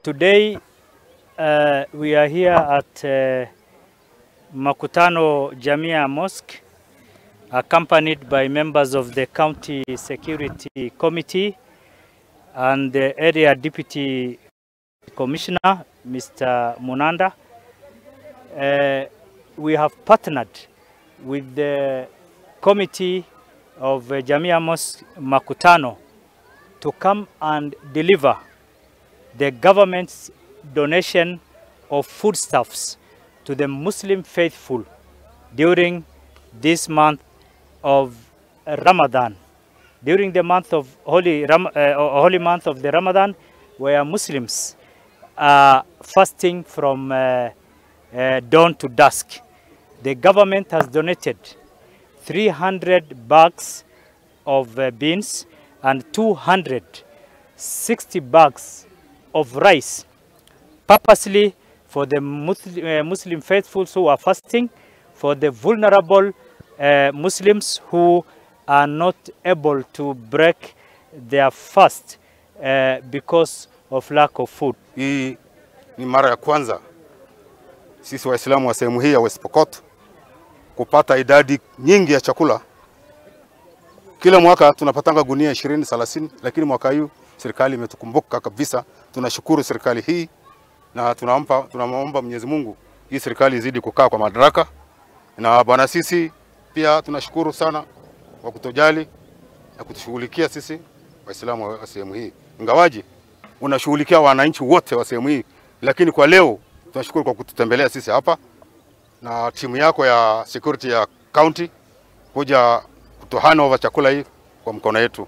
Today we are here at Makutano Jamia Mosque, accompanied by members of the County Security Committee and the Area Deputy Commissioner, Mr. Munanda. We have partnered with the committee of Jamia Mosque Makutano to come and deliver the government's donation of foodstuffs to the Muslim faithful during this month of Ramadan. During the month of holy month of the Ramadan, where Muslims are fasting from dawn to dusk, the government has donated 300 bags of beans and 260 bags of rice, purposely for the Muslim faithfuls who are fasting, for the vulnerable Muslims who are not able to break their fast because of lack of food. Hii ni mara ya kwanza sisi Waislamu wa sehemu hii ya West Pokot kupata idadi nyingi ya chakula. Kila mwaka tunapatanga gunia 20, 30, lakini mwaka huu serikali imetukumbuka kabisa. Tunashukuru serikali hii na tunamuomba Mwenyezi Mungu hii serikali izidi kukaa kwa madaraka. Na bwana sisi pia tunashukuru sana kwa kutojali na kutushughulikia sisi Waislamu wa sehemu hii. Ingawaji unashughulikia wananchi wote wa sehemu hii, lakini kwa leo tunashukuru kwa kututembelea sisi hapa na timu yako ya security ya county kuja kutohana over chakula hii kwa mkono yetu.